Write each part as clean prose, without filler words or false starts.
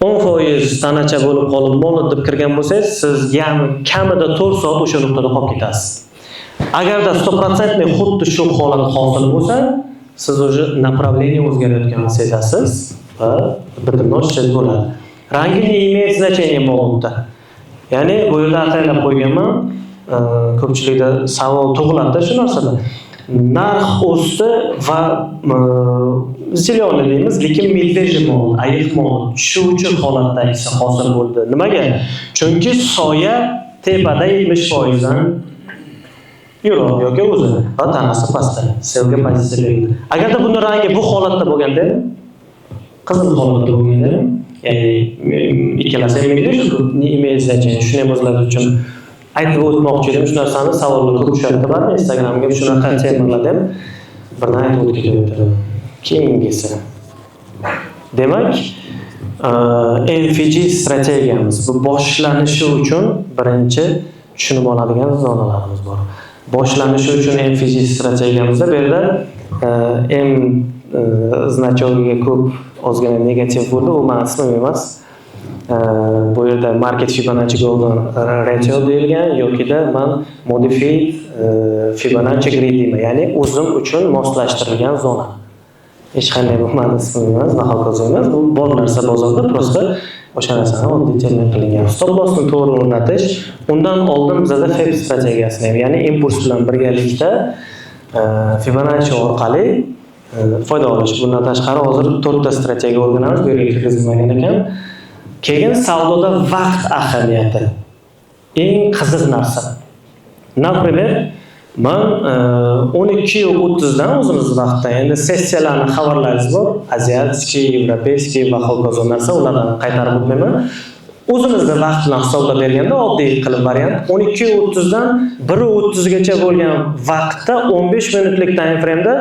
10% tanacha bo'lib qolib, молот deb kirgan bo'lsangiz, siz ya'ni kamida 4 soat o'sha nuqtada qolib ketasiz. Agarda 100% xuddi shu holat hosil bo'lsa, siz уже направление o'zgarayotganini sezasiz va bitimni ochishingiz bo'ladi. Rangi не имеет значения молот da. Ya'ni bu yerda ataylab qo'yganman. Ko'pchilikda savol tug'iladi shu narsada. Narx o'sdi va зеленый deymiz, lekin медвежий молот, ayiq молот, tushuvchi holatdagisi hosil bo'ldi. Nimaga? Chunki soya tepada 70% dan yiroq yoki o'zi va tanasi pastda. Sellga pozitsiya berildi. Agarda buni rangi bu holatda bo'lganda, qizil holatda bo'lganda, ya'ni ikkalasi ham медвежий, не имеет значения. Shuni ham o'zlari uchun aytib o'tmoqchi edim. Shu narsani savollar ko'p tushadi baribir Instagramga, shunaqa temalarda ham birdan aytib o'tib ketaverdim. Keyingisi. Demak, MFG strategiyamiz bu boshlanishi uchun birinchi tushunib oladigan zonalarimiz bor. Boshlanishi uchun MFG strategiyamizda bu yerda M значок iga ko'p ozgina negativ bo'ldi. U mani ismim emas. Bu yerda Market Fibonacci Golden Ratio deyilgan yokida man Modified Fibonacci Grid deyman. Ya'ni o'zim uchun moslashtirilgan zona. Hech qanday bu mani ismim emas va hokazo emas. Bu bor narsa bozorda, просто o'sha narsani oddiy termin qilingan. Stop lossni to'g'ri o'rnatish, undan oldin bizada FEB strategiyasini ham, ya'ni impuls bilan birgalikda Fibonacci orqali foyda olish. Bundan tashqari hozir to'rtta strategiya o'rganamiz, bu yerga kirgizilmagan ekan. Keyin savdoda vaqt ahamiyati. Eng qiziq narsa. Например, man 12:30 dan o'zimiz vaqtda, endi sessiyalarni xabarlaringiz bor, азиатский, европейский va hokazo narsa, ulardan qaytarib o'tmayman. O'zimizni vaqt bilan hisoblab berganda, oddiy qilib variant, 12:30 dan 1:30 gacha bo'lgan vaqtda 15 minutlik time frame'da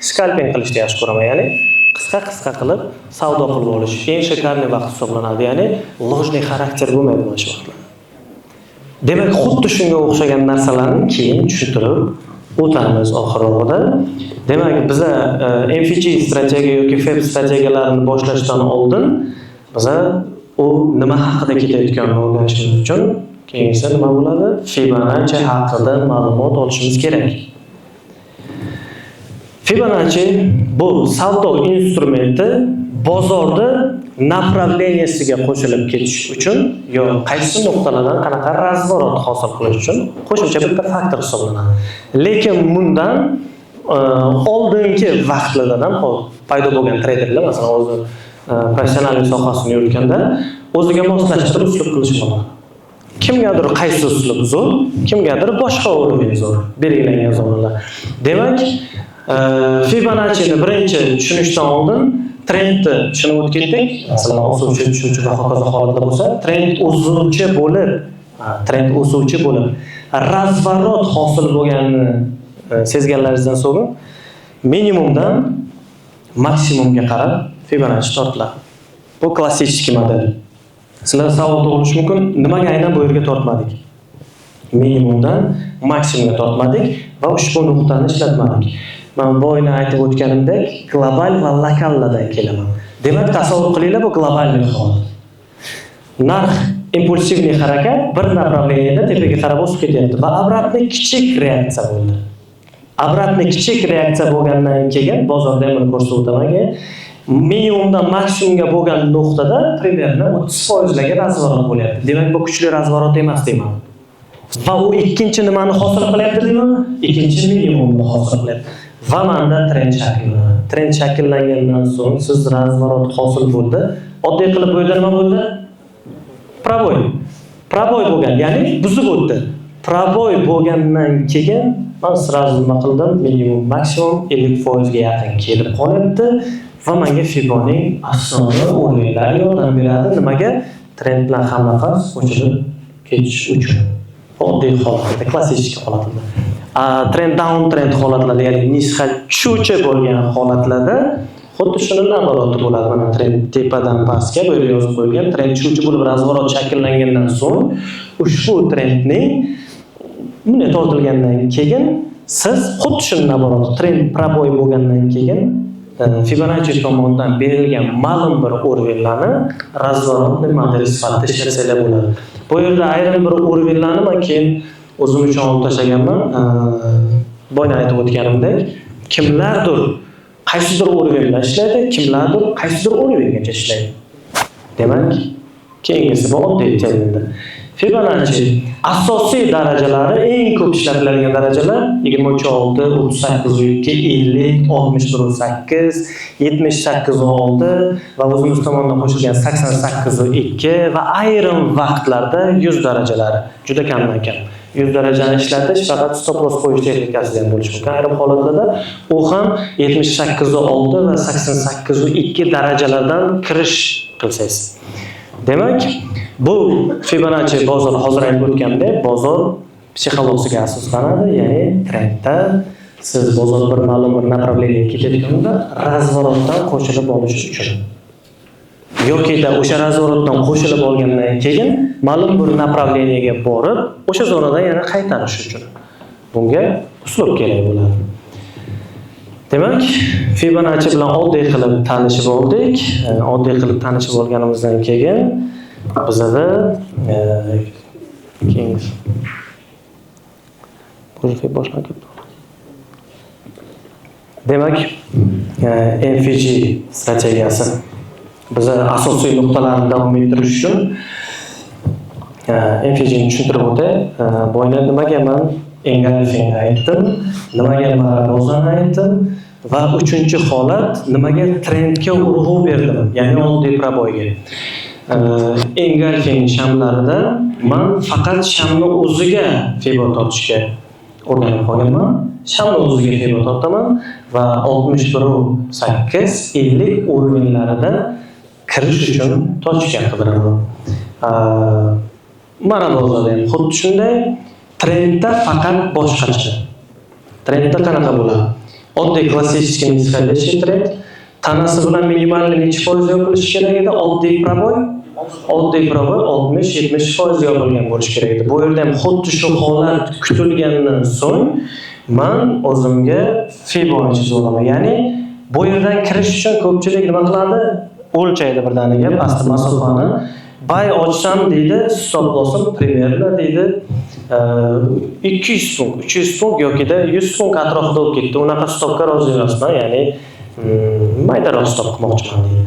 scalping qilishni yaxshi ko'raman. Ya'ni qisqa-qisqa qilib savdo qilib olish eng шикарный vaqt hisoblanadi. Ya'ni ложный xarakter bo'lmaydi mana shu vaqtlar. Demak, xuddi shunga o'xshagan narsalarni keyin tushuntirib o'tamiz oxirrog'ida. Demak, biza MFG strategiya yoki FEB strategiyalarini boshlashdan oldin biza u nima haqida ketayotganini o'rganishimiz uchun keyingisi nima bo'ladi? Fibonacci haqida ma'lumot olishimiz kerak. Fibonacci bu savdo instrumenti, bozorda направления siga qo'shilib ketish uchun yo qaysi nuqtalardan qanaqa разворот hosil qilish uchun qo'shimcha bitta faktor hisoblanadi. Lekin bundan oldingi vaqtlardan ham paydo bo'lgan treyderlar, masalan, o'zi professional sohasini yuritganda o'ziga moslashtirib uslub qilish bo'ladi. Kimgadir qaysi uslub zo'r, kimgadir boshqa уровень zo'r, belgilangan zonalar. Demak, Fibonacci'ni birinchi tushunishdan oldin trendni tushunib o'tib ketdik. Masalan, o'suvchi, tushuvchi va hokazo holatlar bo'lsa, trend o'suvchi bo'lib, разворот hosil bo'lganini sezganlaringizdan so'ng minimumdan maksimumga qarab Fibonacci tortiladi. Bu klassik model. Sizlar savol tug'ilishi mumkin, nimaga aynan bu yerga tortmadik? Minimumdan maksimumga tortmadik va ushbu nuqtani ishlatmadik. Man boyna aytib o'tganimdek, global va lokallardan kelaman. Demak, tasavvur qilinglar, bu global holat. Narx импульсивный harakat, bir направление da tepaga qarab o'sib ketyapti va обратный kichik reaksiya bo'ldi. Обратный kichik reaksiya bo'lgandan keyin bozorda ham buni ko'rsatib o'taman keyin minimumdan maksimumga bo'lgan nuqtada примерно 30 foizlarga разворот bo'lyapti. Demak, bu kuchli разворот emas deyman. Va u ikkinchi nimani hosil qilyapti deyman? Ikkinchi minimumni hosil qilyapti. Va manda trend shakllanadi. Trend shakllangandan so'ng siz разворот hosil bo'ldi. Oddiy qilib bu yerda nima bo'ldi? Пробой. Пробой bo'lgan, ya'ni buzib o'tdi. Пробой bo'lgandan keyin man сразу nima qildim? Minimum, maksimum 50% ga yaqin kelib qolyapti va menga Fiboning основной уровень lari yordam beradi. Nimaga? Trend bilan hamnafas qo'shilib ketish uchun. Oddiy holatda, klassik holatida. Trend down trend holatlarda, ya'ni nisha tushuvchi bo'lgan holatlarda xuddi shuni наоборот i bo'ladi. Mana trend tepadan pastga bu yerga yozib qo'yilgan, trend tushuvchi bo'lib разворот shakllangandan so'ng ushbu trendning bunday tortilgandan keyin siz xuddi shuni наоборот, trend пробой bo'lgandan keyin Fibonacci tomonidan berilgan ma'lum bir уровень larni разворотный model sifatida ishlatsanglar bo'ladi. Bu yerda ayrim bir уровень larni man keyin o'zim uchun olib tashlaganman. Boya aytib o'tganimdek, kimlardir qaysidir уровень bilan ishlaydi, kimlardir qaysidir уровень gacha ishlaydi. Demak, keyingisi bu oddiy terminda. Fibonacci asosiy darajalari, eng ko'p ishlatiladigan darajalar 23,6, 38,2, 50, 61,8, 78,6 va o'zimiz tomonidan qo'shilgan 88,2 va ayrim vaqtlarda 100 darajalari, juda kamdan kam. 100 darajani ishlatish faqat stop loss qo'yish texnikasida ham bo'lishi mumkin. Ayrim holatlarda u ham 78,6 va 88,2 darajalardan kirish qilsangiz. Demak, bu Fibonacci bozor, hozir aytib o'tgandek, bozor psixologiyasiga asoslanadi, ya'ni trendda siz bozor bir ma'lum bir направление ga ketayotganda разворот dan qo'shilib olish uchun yokida o'sha разворот dan qo'shilib olgandan keyin ma'lum bir направление ga borib, o'sha zonadan yana qaytarish uchun bunga uslub kerak bo'ladi. Demak, Fibonacci bilan oddiy qilib tanishib oldik. Oddiy qilib tanishib olganimizdan keyin bizada keyingisi boshlanib ketdi. Demak, MFG strategiyasi, biza asosiy nuqtalarni davom ettirish uchun MFGni tushuntirib o'tay. Boyna nimaga man engulfingni aytdim, nimaga marabozani aytdim va uchinchi holat, nimaga trendga urg'u berdim, ya'ni oddiy пробой ga. Engulfing shamlarida man faqat shamni o'ziga fibo tortishga o'rganib qolganman. Shamni o'ziga fibo tortaman va 61,8, 50 уровень larida kirish uchun точка qidiraman. Marabozada ham xuddi shunday, trendda faqat boshqacha. Trendda qanaqa bo'ladi? Oddiy klassический нисходящий trend tanasi bilan minimalniy nechi foiz yopilishi kerak edi? Oddiy пробой? Oddiy пробой 60-70% yopilgan bo'lishi kerak edi. Bu yerda ham xuddi shu holat kutilgandan so'ng man o'zimga Fiboni chizib olaman. Ya'ni bu yerdan kirish uchun ko'pchilik nima qiladi? O'lchaydi birdaniga pastki masofani. Buy ochsam, deydi, stop lossim примерно, deydi, 200 punkt, 300 punkt yokida 100 punkt atrofida bo'lib ketdi. Unaqa stopga rozi emasman, ya'ni maydaroq stop qilmoqchiman, deydi.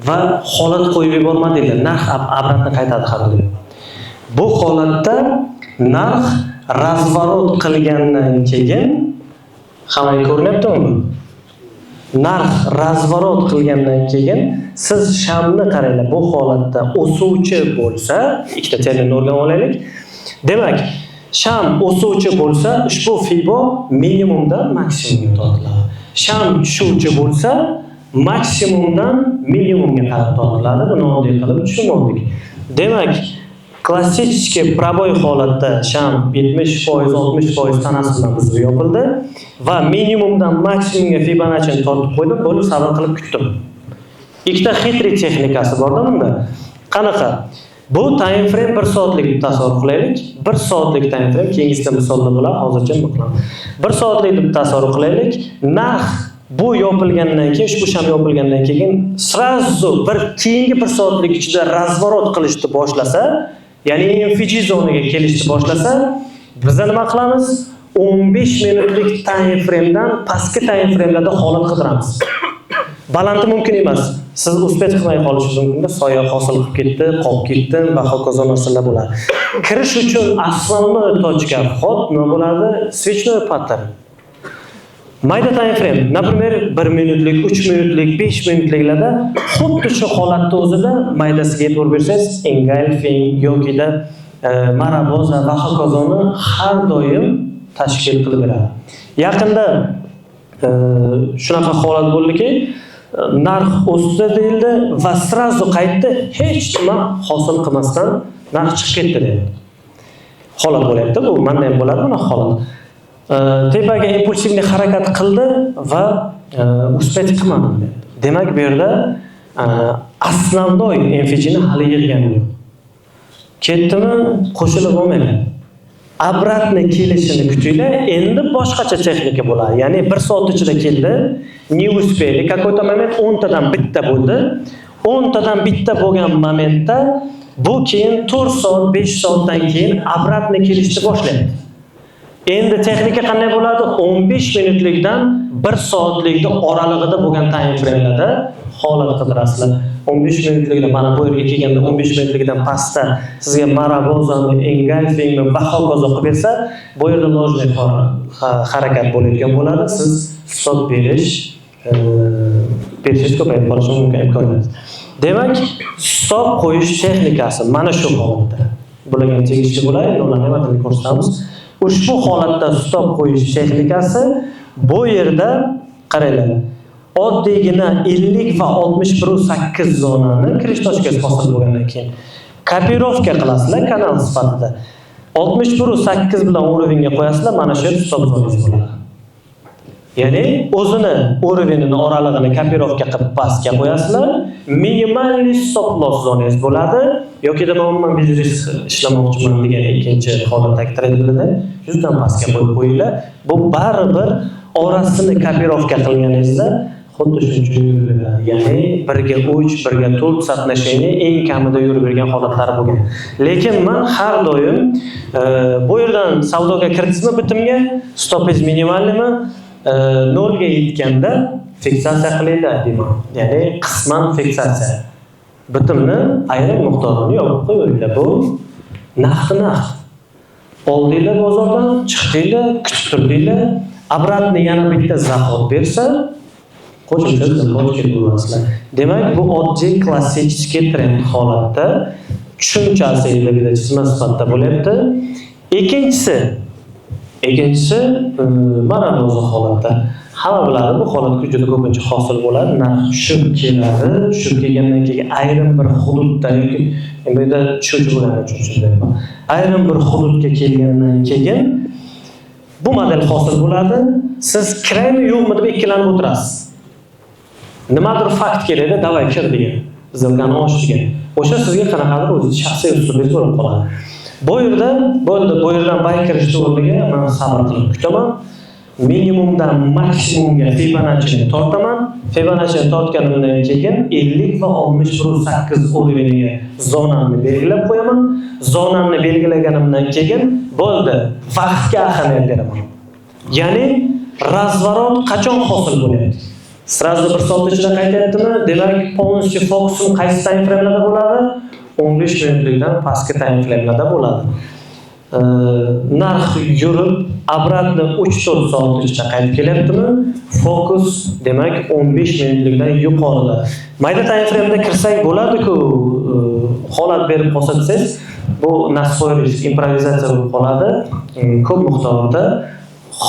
Va holat qo'yib yuborma, deydi. Narx обратно qaytadi har doim. Bu holatda narx разворот qilgandan keyin, hammaga ko'rinyaptimi bu? Narx разворот qilgandan keyin siz shamni qaranglar, bu holatda o'suvchi bo'lsa, ikkita terminni o'rganib olaylik. Demak, sham o'suvchi bo'lsa, ushbu fibo minimumdan maksimumga tortiladi. Sham tushuvchi bo'lsa, maksimumdan minimumga qarab tortiladi. Buni oddiy qilib tushunib oldik. Demak, klassический пробой holatda sham 70%, 60% tanasi bilan buzib yopildi va minimumdan maksimumga Fibonaccini tortib qo'ydim, bo'lib sabr qilib kutdim. Ikkita хитрый texnikasi borda bunda. Qanaqa? Bu time frame 1 soatlik deb tasavvur qilaylik. 1 soatlik time frame, keyingisida misolda bo'ladi, hozircha nima qilamiz? 1 soatlik deb tasavvur qilaylik. Narx bu yopilgandan keyin, ushbu sham yopilgandan keyin сразу bir keyingi 1 soatlik ichida разворот qilishni boshlasa, ya'ni MFG zonaga kelishni boshlasa, biza nima qilamiz? 15 minutlik time framedan pastki time framelarda holat qidiramiz. Balanti mumkin emas. Siz успеть qilmay qolishingiz mumkin, soya hosil qilib ketdi, qolib ketdim va hokazo narsalar bo'ladi. Kirish uchun основной точка вход nima bo'ladi? Свечной pattern. Mayda time frame, например, 1 minutlik, 3 minutlik, 5 minutliklarda xuddi shu holatda o'zida maydasiga e'tibor bersangiz, engulfing yokida maraboza va hokazoni har doim tashkil qilib beradi. Yaqinda shunaqa holat bo'ldiki, narx o'sdi deyildi va сразу qaytdi, hech nima hosil qilmasdan narx chiqib ketdi deyildi. Holat bo'lyapti, bu manda ham bo'ladi bunaqa holat. Tepaga импульсивный harakat qildi va успеть qilmadim deyapti. Demak, bu yerda основной MFGni hali yig'gani yo'q. Ketdimi, qo'shilib olmayman. Обратно kelishini kutinglar, endi boshqacha texnika bo'ladi. Ya'ni 1 soat ichida keldi, не успели, какой-то момент 10 tadan bitta bo'ldi. 10 tadan bitta bo'lgan momentda bu keyin 4 soat, 5 soatdan keyin обратно kelishni boshlaydi. Endi texnika qanday bo'ladi? 15 minutlikdan 1 soatlikni oralig'ida bo'lgan time frame'larda holat qidirasizlar. 15 minutlikda mana bu yerga kelganda 15 minutlikdan pastda sizga Marabozani, engulfingni va hokazo qilib bersa, bu yerda ложный harakat bo'layotgan bo'ladi. Siz stop berishingiz ko'payib qolishi mumkin imkoniyat. Demak, stop qo'yish texnikasi mana shu holatda. Bularga tegishli bo'ladi, endi ularni nimadir ko'rsatamiz. Ushbu holatda stop qo'yish texnikasi bu yerda qaranglar. Oddiygina 50 va 61.8 zonani kirish tochkasi hosil bo'lgandan keyin kopirovka qilasizlar kanal sifatida. 61.8 bilan уровень ga qo'yasizlar, mana shu yerda stop zonangiz bo'ladi. Ya'ni o'zini уровень ini oralig'ini kopirovka qilib pastga qo'yasizlar, minimalniy stop loss zonangiz bo'ladi yoki da umuman без risk ishlamoqchiman degan ikkinchi holatdagi treyderlarda 100 dan pastga qo'yib qo'yinglar. Bu baribir orasini kopirovka qilganingizda xuddi shuncha yuraveradi. Ya'ni 1ga 3, 1ga 4 соотношение eng kamida yurib bergan holatlari bo'lgan. Lekin men har doim bu yerdan savdoga kirdingizmi bitimga, stopingiz minimalnimi, 0 ga yetganda fiksatsiya qilinglar deyman. Ya'ni qisman fiksatsiya. Bitimni ayrim miqdorini yopib qo'yinglar. Bu naqd naqd. Oldinglar bozordan, chiqdinglar, kutib turdinglar, обратно yana bitta заход bersa, qo'shimcha заход kelaverasizlar. Demak, bu oddiy klassik trend holatda tushunchasi bitta chizma sifatida bo'lyapti. Ikkinchisi mana bu holatda. Hamma biladi, bu holatga juda ko'pincha hosil bo'ladi. Narx tushib keladi, tushib kelgandan keyin ayrim bir hududda yoki bu yerda tushuvchi bo'lgani uchun shunday. Ayrim bir hududga kelgandan keyin bu model hosil bo'ladi. Siz kiraymi yo'qmi deb ikkilanib o'tirasiz. Nimadir fakt kerakda, davay kir degan, сделка ni och degan. O'sha sizga qanaqadir o'zingiz shaxsiy uslubingiz bo'lib qoladi. Bu yerda bo'ldi, bu yerdan buy kirishni o'rniga men sabr qilib kutaman. Minimumdan maksimumga Fibonacci'ni tortaman. Fibonacci'ni tortganimdan keyin 50 va 61.8 уровень iga zonamni belgilab qo'yaman. Zonamni belgilaganimdan keyin bo'ldi, vaqtga ahamiyat beraman. Ya'ni razворот qachon hosil bo'lyapti? Сразу 1 soat ichida qaytyaptimi? Demak, полностью fokusim qaysi time frame'larda bo'ladi? 15 minutlikdan pastki time frame'larda bo'ladi. Narx yurib, обратно 3-4 soat ichida qaytib kelyaptimi? Fokus demak 15 minutlikdan yuqorida. Mayda time frame'da kirsak bo'ladi-ku, holat berib qolsa desangiz, bu nasvoy risk, improvizatsiya bo'lib qoladi. Ko'p miqdorda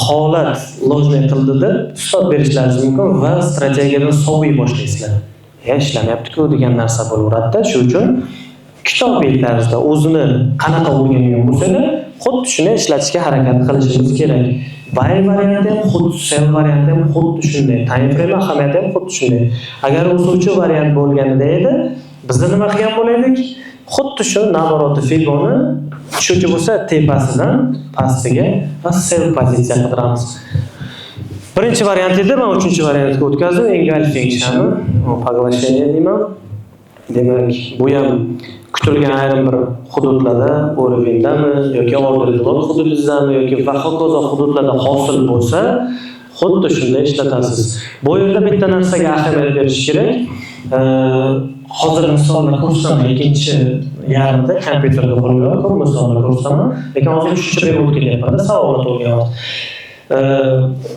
holat ложный qildi deb stop berishlaringiz mumkin va strategiyadan soviy boshlaysizlar. Ya ishlamayapti-ku degan narsa bo'laveradi-da. Shu uchun kitobiy tarzda o'zini qanaqa o'rgangan bo'lsa-da, xuddi shuni ishlatishga harakat qilishimiz kerak. Buy varianti ham xuddi, sell varianti ham xuddi shunday. Time frame ahamiyati ham xuddi shunday. Agar o'suvchi variant bo'lganida edi, bizda nima qilgan bo'lardik? Xuddi shu наоборот Fiboni tushuvchi bo'lsa tepasidan pastiga va sell pozitsiya qidiramiz. Birinchi variant edi, men uchinchi variantga o'tkazdim. Engulfing shami, поглощение deyman. Demak, bu ham kutilgan ayrim bir hududlarda, уровень dami yoki order block hududidami yoki va hokazo hududlarda hosil bo'lsa, xuddi shunday ishlatasiz. Bu yerda bitta narsaga ahamiyat berish kerak. Hozir misolni ko'rsataman, ikkinchi yarmida kompyuterda qo'yilgan ko'p misolni ko'rsataman, lekin hozir uchinchi перевод kelyapman-da, savollar to'lgan vaqt.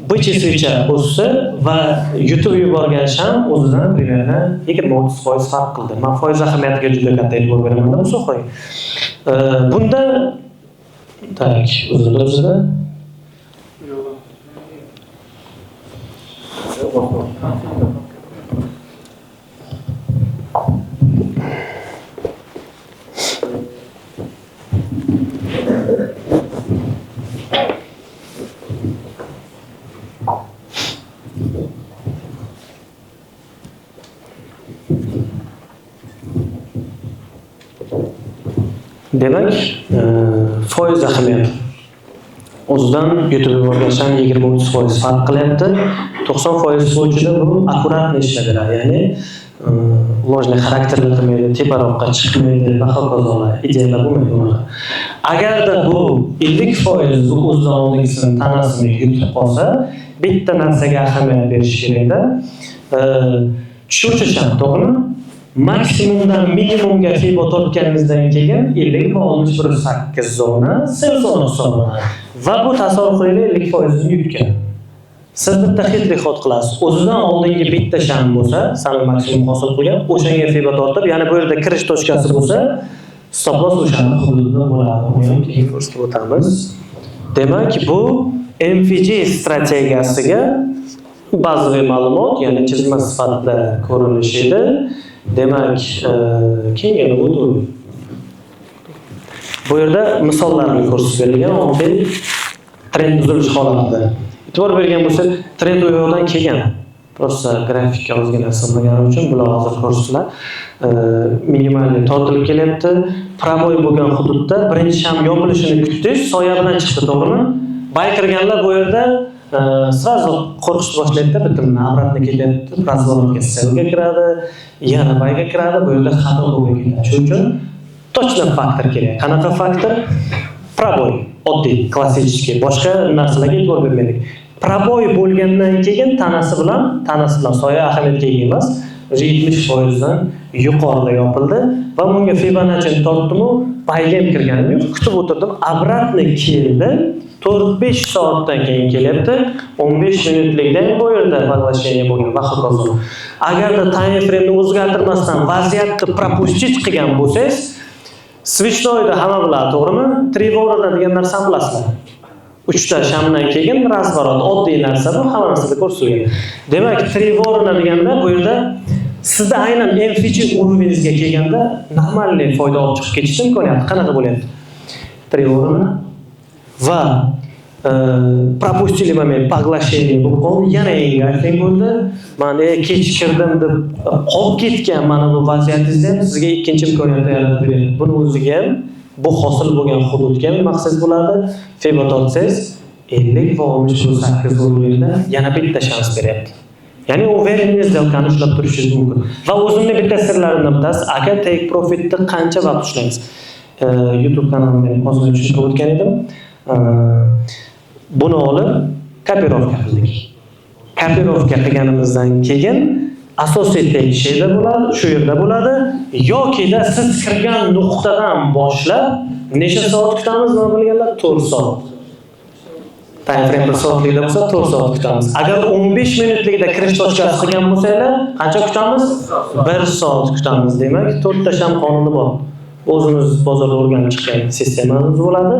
Бычий свеча o'sdi va yutib yuborgan sham o'zidan примерно 20-30% farq qildi. Men foiz ahamiyatiga juda katta e'tibor beraman bu sohaga. Bunda так, uzildi o'zida. Demak, foiz ahamiyati. O'zidan yutib yuborgan sham 20-30% farq qilyapti. 90% случай da bu аккуратно ishlab beradi, ya'ni ложный xarakterli qilmaydi, teparoqqa chiqmaydi va hokazolar, ideyalar bo'lmaydi unaqa. Agarda bu 50% bu o'zidan oldingisini tanasini yutib qolsa, bitta narsaga ahamiyat berish kerakda. Tushuvchi sham, to'g'rimi? Maksimumdan minimumga fibo tortganimizdan keyin 50 va 61,8 zona sell zona hisoblanadi. Va bu, tasavvur qilinglar, 50 foizini yutgan. Siz bitta хитрый ход qilasiz. O'zidan oldingi bitta sham bo'lsa, sani maksimum hosil qilgan, o'shanga fibo tortib, ya'ni bu yerda kirish точка si bo'lsa, stop loss o'shani hududida bo'ladi. Uni ham keyin ko'rsatib o'tamiz. Demak, bu MFG strategiyasiga bazaviy ma'lumot, ya'ni chizma sifatida ko'rinishi edi. Demak, keyingi o'tib. Bu yerda misollarni ko'rsatib berilgan, oddiy trend buzilish holatida. E'tibor bergan bo'lsak, trend u yoqdan kelgan. Просто grafikka ozgina sig'magani uchun bular hozir ko'rsatiladi. Minimalniy tortilib kelyapti. Пробой bo'lgan hududda birinchi sham yopilishini kutdingiz, soya bilan chiqdi, to'g'rimi? Buy kirganlar bu yerda сразу qo'rqishni boshlaydida, bitimni обратно ketyapti, разворот ga sellga kiradi, yana buyga kiradi, bu yerda xato bo'lib ketadi. Shuning uchun точно faktor kerak. Qanaqa faktor? Пробой, oddiy, klassический, boshqa narsalarga e'tibor bermaylik. Пробой bo'lgandan keyin tanasi bilan soya ahamiyatga ega emas. Уже 70 dan yuqorida yopildi va bunga Fibonacci tortdimu, buyga ham kirganim yo'q, kutib o'tirdim, обратно keldi. 4-5 soatdan keyin kelyapti. 15 minutlikda ham bu yerda поглощение bo'lgan va hokazo. Agarda time frame ni o'zgartirmasdan vaziyatni пропустить qilgan bo'lsangiz, свечной da hamma biladi, to'g'rimi? Три ворона degan narsani bilasizlar. Uchta shamdan keyin разворот, oddiy narsa bu, hamma narsada ko'rsatilgan. Demak, три ворона deganda bu yerda sizda aynan MFG уровень ingizga kelganda нормальный foyda olib chiqib ketish imkoniyati qanaqa bo'lyapti? Три ворона va пропустили момент поглощение bo'lib qoldi, yana engulfing bo'ldi. Man kech kirdim deb qolib ketgan mana bu vaziyatingizda ham sizga ikkinchi imkoniyat yaratib beradi. Buni o'ziga ham, bu hosil bo'lgan hududga ham nima qilsangiz bo'ladi? Fibo tortsangiz, 50 va 60,8 уровень da yana bitta shans beryapti. Ya'ni уверенный сделка ni ushlab turishingiz mumkin. Va o'zimni bitta sirlarimdan bittasi, aka, take profitni qancha vaqt ushlaymiz? YouTube kanalimda hozir tushuntirib o'tgan edim. Buni olib копировка qildik. Копировка qilganimizdan keyin asosiy take yerda bo'ladi, shu yerda bo'ladi yokida siz kirgan nuqtadan boshlab necha soat kutamiz, nima bilganlar? 4 soat. Time frame 1 soatlikda bo'lsa, 4 soat kutamiz. Agar 15 minutlikda kirish точка si qilgan bo'lsanglar, qancha kutamiz? 1 soat kutamiz. Demak, to'rtta sham qonuni bor. O'zimiz bozorda o'rganib chiqqan sistemamiz bo'ladi.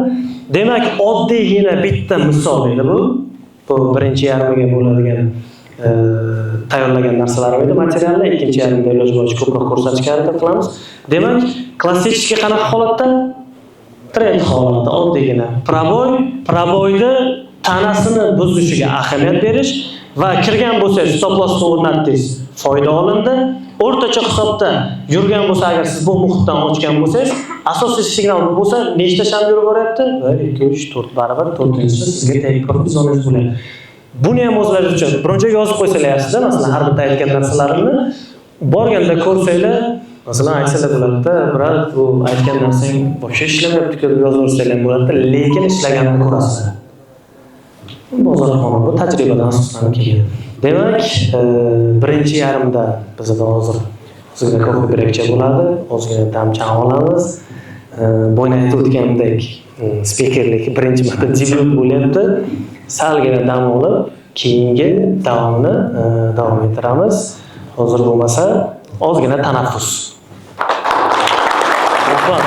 Demak, oddiygina bitta misol edi bu. Bu birinchi yarmiga bo'ladigan tayyorlagan narsalarim edi, materiallar. Ikkinchi yarimda iloji boricha ko'proq ko'rsatishga harakat qilamiz. Demak, klassический qanaqa holatda? Trend holatda oddiygina. Пробой, пробой ni tanasini buzishiga ahamiyat berish va kirgan bo'lsangiz, stop lossni o'rnatdingiz, foyda olindi. O'rtacha hisobda yurgan bo'lsa, agar siz bu muhitdan ochgan bo'lsangiz, asosiy signal bo'lsa, nechta sham yurib boryapti? 1, 2, 3, 4, baribir to'rtinchisi sizga take profit zonangiz bo'ladi. Buni ham o'zlaringiz uchun biron joyga yozib qo'ysanglar yaxshida, masalan, har bitta aytgan narsalarimni borganda ko'rsanglar, masalan, aytsalar bo'ladida, "Брат, bu aytgan narsang вообще ishlamayapti" deb yozaversanglar ham bo'ladida, lekin ishlaganini ko'rasizlar. Bozor qonuni bu, tajribadan asoslanib kelgan. Demak, birinchi yarimda bizda hozir ozgina кофе break cha bo'ladi, ozgina dam chang olamiz. Boyna aytib o'tganimdek, spikerlik birinchi marta debyut bo'lyapti. Salgina dam olib, keyingi davomni davom ettiramiz. Hozir bo'lmasa ozgina tanaffus. Rahmat.